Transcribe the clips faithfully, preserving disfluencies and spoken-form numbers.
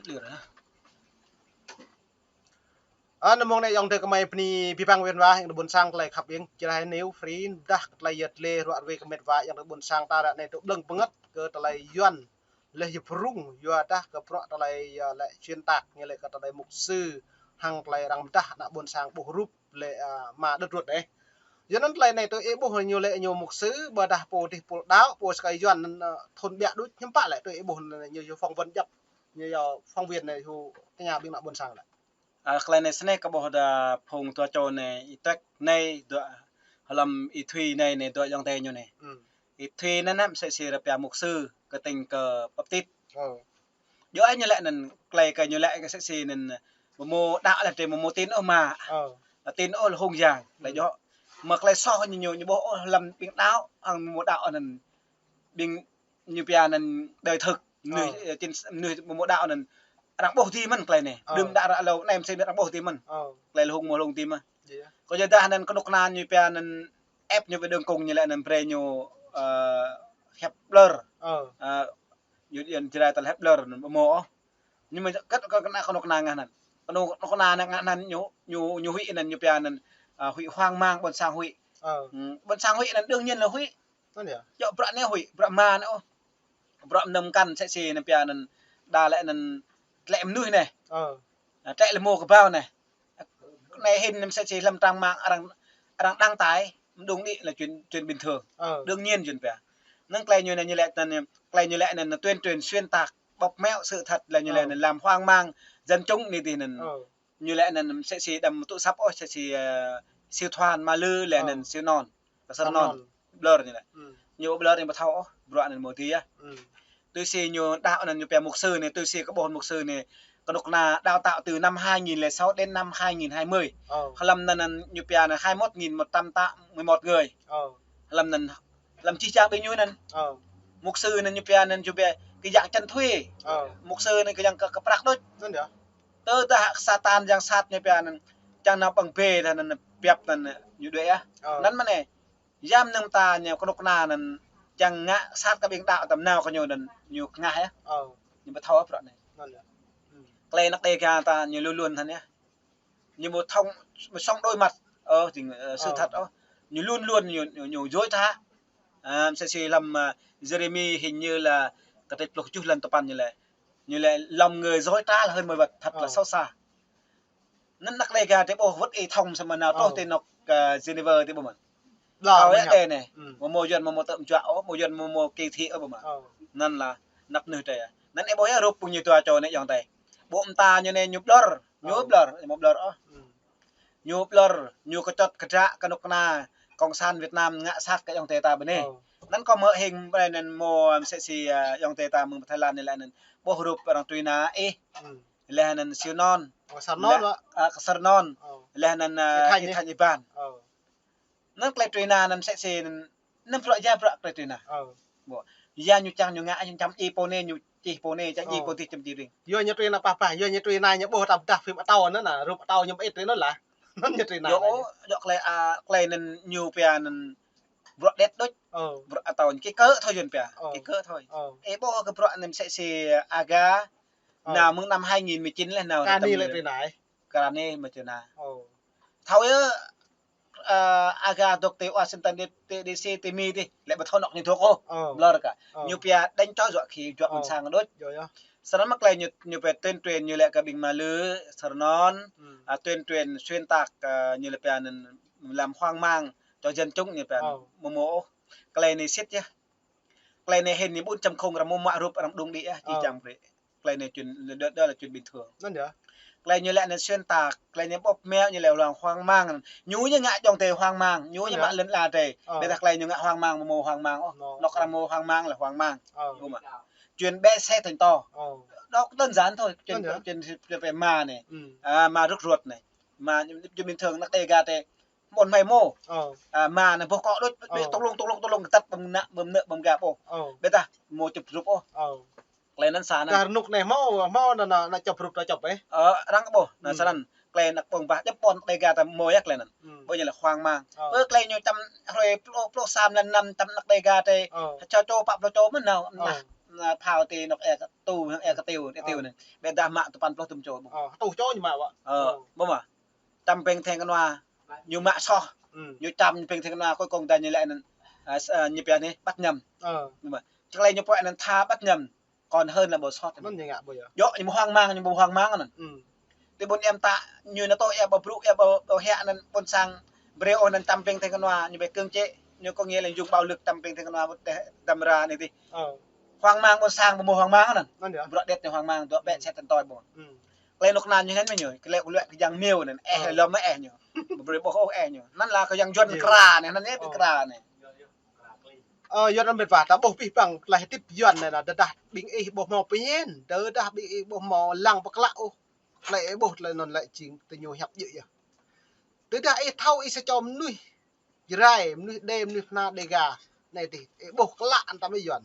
Lơ ră. Anŭn mơ̆ng anai ayŏng adơi kơmơi bơni abih bang wai wan wa, ayŏng adơi ƀôn sang tơlơi khăp ƀing, čơrai nêu free, dah kơ tơlơi yet lĕ, ruă rơwe kơ met wa, ayŏng adơi ƀôn sang ta ră anai tŭ ƀlơ̆ng bơngăt kơ tơlơi Yuan, lĕ yơh prung, yua dah kơ bruă tơlơi, ơ, lĕ xuyên tạc, ñu lĕ kơ tơlơi mục sư, hăng tơlơi arăng mơdah ană ƀôn sang ƀuh rup, lĕ, ơ, mă đơ̆t ruăt anai. Yua anŭn tơlơi anai tui ih ƀuh ñu lĕ ñu mục sư, ƀôdah pô dih pô đaŏ, pô sơkai Yuan anŭn, ơ, thun ƀiă đôč, hiư̆m pă lĕ tui ih ƀuh anŭn ñu yua phỏng vấn djăp, ñu yua phóng viên anai hyu tơña ƀing ană ƀôn sang lĕ. Ơ, tơlơi anai snei kơ ƀuh đa phung dua čô anai, ih Tuek anai, dua hlăm ih Thùy anai, anai dua ayŏng adơi ñu anai. Hmm. Ih Thùy anŭn mơsĕ si rơpia mục sư, kơtĭng kơ Baptist. Ơ. Yua anŭn ñu lĕ anŭn, tơlơi kơ ñu lĕ kơ mơsĕ si anŭn, ƀu hmâo đaŏ lĕ drơi ƀu hmâo tin ôh mă. Ơ. Tin ôh lĕ hông yang, lĕ Hmm. yua. Mă tơlơi soh ñu ñu, ñu ƀuh ôh hlăm ƀing đaŏ, hăng ƀu hmâo đaŏ anŭn. Ƀing ñu pia anŭn đời thực, mơnuih, Ơ. ơ, tin, mơnuih ƀu hmâo đaŏ anŭn. Arăng ƀuh dih mơ̆n tơlơi anai. Ơ. Đơ̆ng đă ră hlâo anai mơsĕ arăng ƀuh dih mơ̆n. Ơ. Tơlơi lĕ hông mơ̆ hlông dih mơ̆n. Iya. Kơ yua dah anŭn kơnuk kơna ñu pia anŭn ĕp ñu ƀơi đường cùng ñu lĕ anŭn brơi ñu, ơ, hiăp blur. Ơ. Ơ, ñu, ñu čơrai tơlơi hiăp blur anŭn ƀu hmâo ôh. Nhưng mà kơ, kơ, kơnuk kơna ngă anŭn. Kơnuk, kơnuk kơna ngă anŭn ñu, ñu, ñu huĭ anŭn ñu pia anŭn, ơ, huĭ hoang mang ƀôn sang huĭ. Ơ. Hmm, ƀôn sang huĭ anŭn đương nhiên lĕ huĭ. Anŭn yơh. Yua bruă anai huĭ, bruă mă anai ôh. Bruă mơnơ̆ng mơkăn mơsĕ si anŭn pia anŭn đa lĕ anŭn tlĕ mơnuih anai. Ơ. Tlĕ lĕ mơ̆ kơƀao anai. Anai hĭn mơsĕ si hlăm trang mạng arăng, arăng đăng tải, mơđung đĭ là chuyện, chuyện bình thường. Ơ. Đương nhiên chuyện pia. Năng tơlơi ñu anai ñu lĕ anŭn, tơlơi ñu lĕ anŭn tuyên truyền xuyên tạc, bóp méo sự thật là ñu lĕ Ơ. anŭn làm hoang mang dân chúng anai dih anŭn. Ơ. Ñu lĕ anŭn mơsĕ si đăm tŭ săp ôh, mơsĕ si, ơ, Siu Thuan, Mă Lư, lĕ Ơ. anŭn Siu Non, Ksor Ksor Non. Non. Blur ñu lĕ. Hmm. Ñu blur ñu ƀu thâo ôh, bruă anŭn mơ̆ dih yơh. Hmm. Tui si ñu đaŏ anŭn ñu pia mục sư anai, tui si kơ ƀuh mục sư anai, kơnuk kơna đào tạo từ năm hai nghìn lẻ sáu đến năm hai nghìn hai mươi. Ơ. Hlăm anŭn, anŭn ñu pia anŭn hai mươi mốt nghìn một trăm tám mươi mốt người. Ơ. Hlăm anŭn, hlăm čih čang ƀing ñu anŭn. Ơ. Mục sư anŭn ñu pia anŭn ñu pia kơ yang chân thuê. Ơ. Mục sư anŭn kơ yang kơ, kơ prăk đôč. Anŭn yơh. Tơdah Satan yang sat ñu pia anŭn, čang nao ƀơ̆ng bê dah anŭn biăp anŭn ñu đuaĭ yơh. Ơ. Anŭn mơ̆n anai. Yua mơnơ̆ng ta ñu kơnuk kơna anŭn, čang ngă sat kơ ƀing đaŏ tơm nao kơ ñu anŭn, ñu kơngah yơh. Ơ. Ñu ƀu thâo bruă anai. Anŭn yơh. Hmm. Tơlơi anăk Đêga ta ñu luôn luôn hăn yơh. Ñu ƀu thông, ƀu sống đối mặt, ơ, jing, ơ, sự Ơ. thật ôh. Ñu luôn luôn ñu, ñu, ñu dối trá. Ơ, mơsĕ si hlăm, ơ, Jeremi hình như là kơtĕč pluh tơjuh lăn tơpăn ñu lĕ. Ñu lĕ lòng người dối trá là hơn mọi vật, thật là Ơ. xấu xa. Anŭn anăk Đêga drơi ƀuh wơ̆t ih thông samơ̆ nao truh Ơ. ti anŏ, ơ, Geneva ti ƀu mơ̆n. Đa Kâo mơ̆n yơh yơh. Đê anai. Hmm. Mơ̆ hmâo Yuan mơ̆ hmâo tơm juă ôh, mơ̆ Yuan mơ̆ hmâo kỳ thị ôh ƀu mơ̆n. Ơ. Anŭn là anăp mơnuih drơi yơh. Anŭn ih ƀuh yơh rup ƀing ñu dua čô anai ayŏng adơi. Ƀô̆ mơta ñu anai ñu blur, ñu Ơ. blur, ñu ƀu blur ôh. Hmm. Ñu blur, ñu kơčŏt kơdră kơnuk kơna Cộng sản Việt Nam ngă sat kơ ayŏng adơi ta ƀơi anai. Ơ. Anŭn kâo hmư̆ hing ƀơi anŭn mơ̆ mơsĕ si, ơ, ayŏng adơi ta mơ̆ng Thái Lan anai lĕ anŭn. Ƀuh rup arăng tui anai ih. Hmm. Laih anŭn Siu Non. Ơ, Ksor Non. Laih, ơ, Ksor Non. Ơ. Laih anŭn, ơ, Ih Thanh Ih Thanh Iban. Ơ. Anŭn tơlơi tui anai anŭn mơsĕ si anŭn, anŭn bruă yua bruă tơlơi tui anai. Ơ. Ƀu. Yua ñu čang ñu ngă, ñu čang djai pô anai, ñu čih pô anai, čang djai Ơ. pô dih čang djai ring. Yua ñu tui anai pah pah, yua ñu tui anai ñu ƀuh ta pơdah phim atâo anŭn, rup atâo ñu ƀu ĭt tui anŭn lah. Anŭn ñu tui anai. Yua ôh, yua tơlơi, a, tơlơi anŭn ñu pia anŭn bruă đet đôč. Ơ. Bruă atâo ñu kơ kơ thôi Yuan pia. Ơ. Kơ kơ thôi. Ơ. Ih ƀuh kơ bruă anŭn mơsĕ si Aga. Ơ. Nao mơ̆ng năm hai nghìn mười chín laih nao Kơ anai lĕ tui anai. Kơ anai mơ̆ tui anai. Ơ. Thâo yơh, ơ, Aga dŏ ti Washington D-, D-, D C ti Mi dih, lĕ ƀu thâo anŏ ñu dŏ ôh. Ơ. Blur kơ. Ơ. Ñu pia đánh chó dọa khỉ, dọa Ơ. ƀôn sang đôč. Yơh, yơh. Snăn mơ̆ tơlơi ñu, ñu pia tuyên truyền ñu lĕ kơ ƀing Mă Lư, Ksor Non, Hmm. ơ, tuyên truyền xuyên tạc, ơ, ñu lĕ pia anŭn làm hoang mang cho dân chúng ñu pia Ơ. mơ̆ mơ̆ ôh. Tơlơi anai sĭt yơh. Tơlơi anai hĭn ñu bốn chấm không arăng mơ̆ mă rup arăng mơđung đĭ yơh, čih Ơ. čang brơi. Tơlơi anai chuyện, đó, đó là chuyện bình thường. Anŭn yơh. Tơlơi ñu lĕ anŭn xuyên tạc, tơlơi ñu bóp méo, ñu lĕ hoang mang. Ñu ñu ngă ayŏng adơi hoang mang, ñu ñu Anŭn mă yơh. lŏn ala drơi. Ơ. Ƀiădah tơlơi ñu ngă hoang mang, mơ̆ mơ̆ hoang mang ôh. Ơ. Anŏ arăng mơ̆ hoang mang lĕ hoang mang. Ơ. Ƀu mă. Chuyện bé xé thành to. Ơ. Đó, đơn giản thôi. Chuyện, Anŭn yơh. chuyện, chuyện về mă anai. Ừ. À, mă rơ̆k ruăt anai. Mă, chuyện bình thường, anăk Đêga drơi. Ƀôn hmei mơ̆. Ơ. À, mă anai boh kŏ đôč, Ơ. tơlung, tơlung, tơlung, kơtăt ƀơ̆ng ană, ƀơ̆ng ană, ƀơ̆ng găp ôh. Ơ. Ƀiădah mơ̆ čŏp rup ôh. Ơ. Tơlơi anŭn sa anŭn. Kơ rơnŭk anai hmâo, hmâo anŭn, anŭn, anŭn čŏp rup ta čŏp, ơ. Ơ, arăng ƀuh, anŭn Hmm. sa anŭn. Tơlơi anăk ƀơ̆ng bah, čŏp ƀôn Đêga ta hmâo yơh tơlơi anŭn. Hmm. Ƀu ñu lĕ hoang mang. Ơ. Ơ, tơlơi ñu čăm hrơi pluh, pluh sa mlan năm čăm anăk Đêga drơi. Ơ. Čô čô, pă pluh čô mơ̆n nao, Ơ. nah. Phao ti nŏk e kơ tu, e kơ tiu, e tiu anai. Ƀiă dah mă tơpăn pluh tơm čô ƀu. Ơ, tuh čô ñu mă wă. Ơ, ƀu mă. Čăm ping theng kơnua, ñu mă soh. Ñu čăm ping theng kơnua, cuối cùng ta ñu lĕ anŭn, a, s-, a, ñu pia anai, bắt nhầm. Ơ. Ƀu mă. Čơklai ñu pơhiăp anŭn tha bắt nhầm. Còn hơn là bỏ sót. Anŭn ñu ngă ƀu yơh. Djơ̆ ñu ƀu hoang mang, ñu ƀu hoang mang anŭn. Ti ƀôn em ta, ñu nao tŏ ĕp ƀu brŭ, ĕp ƀu, ƀu hiăp anŭn ƀôn sang brơi ôh anŭn čăm ping theng kơnua, ñu ƀu cưỡng chế, ñu có nghĩa là dùng bạo lực čăm ping theng kơnua, ƀu teh đam ra anai tih. Ơ. Hoang mang ƀôn sang, ƀu mơ̆ hoang mang anŭn. Anŭn yơh. Bruă đet ñu hoang mang, dŏ ƀĕ sĕt tơntoi ƀu. Klei nŭk nan ñu hăng mơ̆ ñu, klei kơ luă kơ yang miêu anŭn, eh, lŏm mơ̆ eh ñu. Ƀu brơi ƀuh ôh eh ñu. Anŭn lah kơ yang Yuan kra anai, anŭn yơh kra anai. Ơ, Yuan anŭn mĕt wa, ta ƀuh pih păng tơlơi hơdip Yuan anai, tơdah ƀing ih ƀu hmâo pơmĭn, tơdah ƀing ih ƀu hmâo lăng pơklă ôh. Tơlơi ih ƀuh tơlơi anŭn lĕ jing tơ ñu hiăp djơ̆ yơh. Tơdah ih thâo ih sa čô mơnuih Jrai, mơnuih Đê, mơnuih Bơhnar Đêga. Anai tih, ih ƀuh klă anŭn tăm ih Yuan.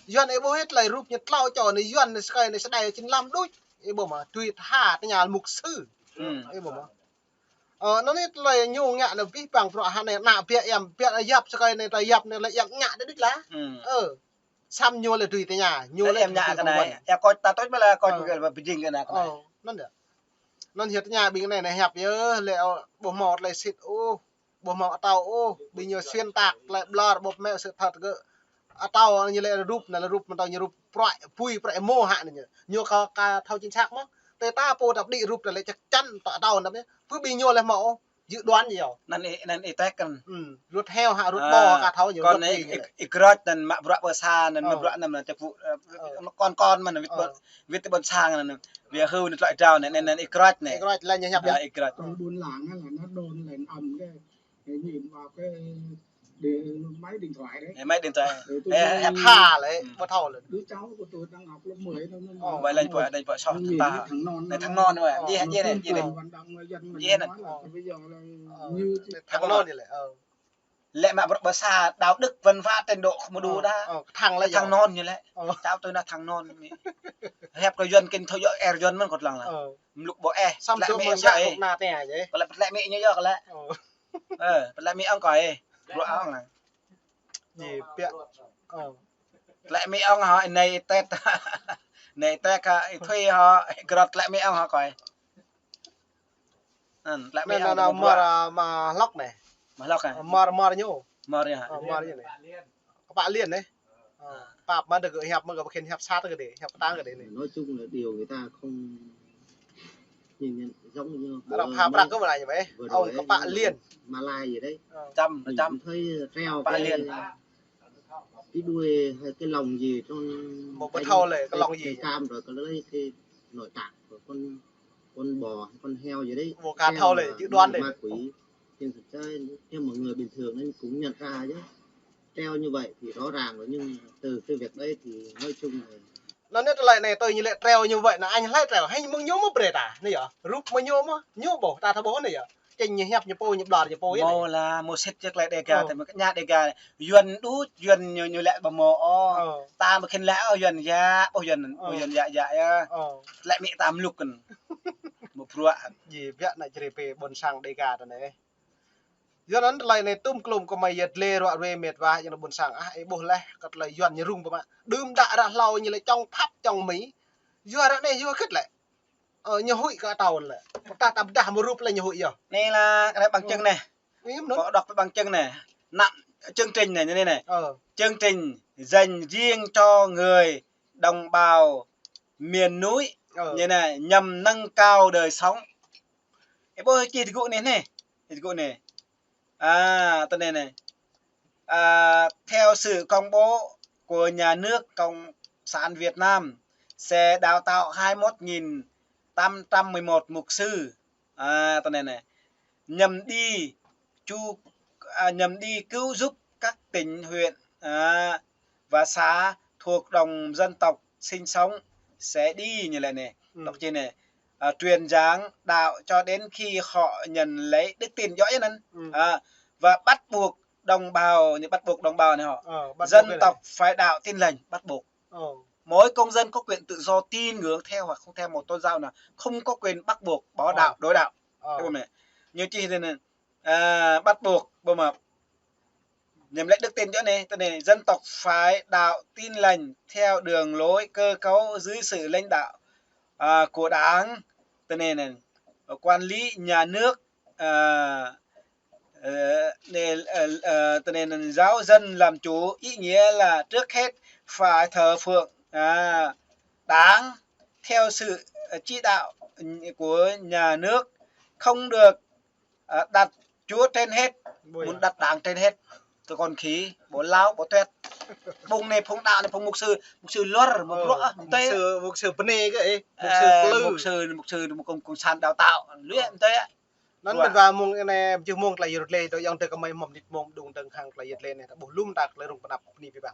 Yuan ih ƀuh ih tơlơi rup ñu tlâo čô anai Yuan anai sơkai anai sơdai čin lăm đuč. Ih ƀuh mơ̆, tui tha tơña mục sư. Ih ƀuh mơ̆. Ơ, anŭn anai tơlơi ñu ngă anai pih păng bruă hơnai ană biă em, biă yap sơkai anai tơlơi yap anai lĕ yang ngă đuč lah. Ơ. Samơ̆ ñu lĕ tui tơña, ñu lĕ em ngă kơ anai. Ya kơ ta tui mơ̆ lah kơ ƀu gel ƀu jing kơ anai. Ơ, anŭn yơh. Anŭn hiăp tơña ƀing anai anai hiăp yơh, lĕ, ơ, ƀu hmâo tơlơi sĭt ôh, ƀu hmâo atâo ôh, ƀing ñu xuyên tạc tơlơi ƀlŏr ƀu mơ̆ sự thật kơ atâo ñu lĕ rup anai lĕ rup mơ̆ tơña ñu rup pruai, pui pruai mơ̆ hă anai ñu. Ñu kơ ka thâo chính xác mơ̆. Tơdah ta pô ta đĭ rup anai lĕ chắc chắn tơ atâo anŭn yơh. Pơ ƀing ñu lĕ hmâo ôh. Dự đoán gì hả? Anŭn ih, anŭn ih tĕk kăn. Ơ, luật heo hă, luật bò hă, thâo ñu, kơ luật anai gì ih, ih krăč anŭn mă bruă pơsa anŭn, mă bruă anŭn anŭn čơpŭ, ơ, kơ kơ mơ̆n anŭn wĭt ƀôn, wĭt ƀôn sang anŭn. Ƀiă hyu anŭn tơlơi đao anŭn, anŭn ih krăč anai. Ih krăč, lĕ ñu hiăp yơh. Ih krăč. Trong buôn làng á là nó đôn là nó âm cái, cái gì mà cái Để máy điện thoại đấy. Ê, máy điện thoại. Ê, tôi ê, nghe hep ha lĕ, ơ, ƀu thâo lĕ. Đứa cháu của tôi đang học lớp mười nó, nó, ơ, nói, lĕ pô, lĕ pô soh ta. Thằng non, thằng non anai. Ơ, djơ̆, djơ̆, djơ̆. Nó tin tưởng và đăng lên dân văn hóa là bây giờ là, ơ, như thằng non anai lĕ. Ơ. Lĕ mă bruă pơsa đạo đức văn hóa trình độ mơ̆ đu đa. Ơ, thằng lĕ thằng non anai lĕ. Ơ. Cháu tôi là thằng non anai. Hep kơ Yuan kinh thâo djơ̆ er Yuan mơ̆n kơ lăng lah. Ơ. Mluk ƀu eh. Samơ̆ lĕ mĕ mơ̆n sa eh. Kơ lĕ, lĕ mĕ ñu yơh kơ lĕ. Ơ. Ơ, pơlĕ mĕ ong kơ ih, bruă ong lah. Djơ̆ biă. Ơ. Pơlĕ mĕ ong hă, anai Tết. Anai Tết hă, ih thuê hă, ih krăt pơlĕ mĕ ong hă kơ ih. Anŭn, pơlĕ mĕ ong hă, mơ̆ bruă. Mă hlŏk anai. Mă hlŏk anai. Ơ, mơ̆, mơ̆ ñu. Mơ̆ ñu hă. Ơ, mơ̆ ñu anai. Kơ pă Liên anai. Ơ, pap mă đơ kơ hiăp mă kơ ƀu khĭn hiăp sat kơ đê, hiăp kơtang kơ đê anai. Nói chung là điều người ta không nhìn nhận giống như vừa, arăng pha prăk kơ mơ̆ anai ñu ƀai. Ong kơ pă Liên. Malay gì đấy. Ơ. Čăm, čăm. Thấy treo pă Liên. Cái đuôi hay cái lồng gì trong ƀu, ƀu thâo lĕ, cái lồng gì. Cam rồi có lấy cái nội tạng của con, con bò hay con heo gì đấy. Ƀu ka thâo lĕ, treo dự đoán là đấy. Ma quỷ. Trên thực tế theo một người bình thường nên cũng nhận ra chứ. Treo như vậy thì rõ ràng rồi, nhưng từ cái việc đấy thì nói chung là. Anŭn anai tơlơi anai tui ñu lĕ treo như vậy anŭn, anh hlơi treo, hăng mơ̆ng ñu mơ̆ brơi ta, anai yơh, rup mơ̆ng ñu mơ̆, ñu ƀuh, ta thâo ƀuh anai yơh. Čĕng ñu hiăp ñu pô, ñu ƀlŏr ñu pô anai. Mơ̆ lah, mơ̆ sĭt čơklai Đêga, ơ, tơma kơ ñu Đêga, Yuan đu, Yuan ñu, ñu lĕ ƀu mơ̆ ôh. Ơ. Ta ƀu khĭn lĕ, ơ, Yuan yă, ơ, Yuan, ơ, Yuan yă, yă, yă. Ơ. Lĕ mĕ ta mluk kăn. Mơ̆ bruă. Djơ̆ biă anai Jrai pơ ƀôn sang Đêga tơ anai. Yua anŭn tơlơi anai tŭm klum kơ mơi yơh dlê ruă ruê mĕt wa, yua anŭn ƀôn sang ah, ih ƀuh leh, kơ tơlơi Yuan ñu rŭng pơmă. Đưm đă ră hlâo ñu lĕ čŏng phap čŏng mĭ. Yua ră anai yua khĭt lĕ. Ơ, ñu huĭ kơ atâo lĕ. Pơtă ta pơdah mơ̆ rup lĕ ñu huĭ yơh. Anai lah, anai bằng chứng anai. Ơ. Ih mơ̆n. Kơ đŏk bằng chứng anai. Năm, chương trình anai, anai, anai. Ơ. Chương trình dành riêng cho người đồng bào miền núi, ơ, như này, nhằm nâng cao đời sống. Ih ƀuh čih tơgŭ anai, anai. Čih tơgŭ anai. À, tui anai anai. À, theo sự công bố của nhà nước Cộng sản Việt Nam, sẽ đào tạo hai mươi mốt nghìn tám trăm mười một mục sư. À, tui anai anai. Nhằm đi chu-, à, nhằm đi cứu giúp các tỉnh, huyện, à, và xã thuộc đồng dân tộc sinh sống, sẽ đi như lĕ anai. Ơ. Đŏk čih anai. À, truyền giảng đạo cho đến khi họ nhận lấy đức tin. Djơ̆ anŭn. Ơ. À, và bắt buộc đồng bào, như bắt buộc đồng bào anai hŏ. Ơ, bắt buộc dân tộc phải đạo Tin Lành, bắt buộc. Ơ. Mỗi công dân có quyền tự do tín ngưỡng theo hoặc không theo một tôn giáo nào, không có quyền bắt buộc bỏ đạo, đổi đạo. Ơ. Ih ƀuh mơ̆. Ñu čih anai, à, bắt buộc, ƀuh mơ̆. Niềm lẽ đức tin cho nên, cho nên dân tộc phải đạo Tin Lành theo đường lối cơ cấu dưới sự lãnh đạo, à, của Đảng. Cho nên là quản lý nhà nước, à, ờ, nên, ờ, ờ, cho nên là giáo dân làm chủ, ý nghĩa là trước hết phải thờ phượng, à, Đảng theo sự, ờ, chỉ đạo của nhà nước, không được, ờ, đặt Chúa trên hết. Ui. Muốn đặt Đảng trên hết. Tụi con khỉ, bộ láo, bộ tuét. Bông này phung đạo này phung mục sư, mục sư luar, mục Ờ, ruă, mục mục tê. Sư, mục sư bơnê kơ, ê, mục sư Ờ, plư. Mục sư, mục sư, mục cộng, cộng sản đào tạo, luyện Ờ. Tê. Anŭn Ruă. Ƀing wa mông anai, jưh mông tơlơi yơh lĕ, tơ yŏng tơ kơmơi mơ̆m nit mông, đung tơng hăng tơlơi yơh lĕ anai, ta ƀuh lŭm ta tơlơi rŭng pơnăp bơni ƀing wa.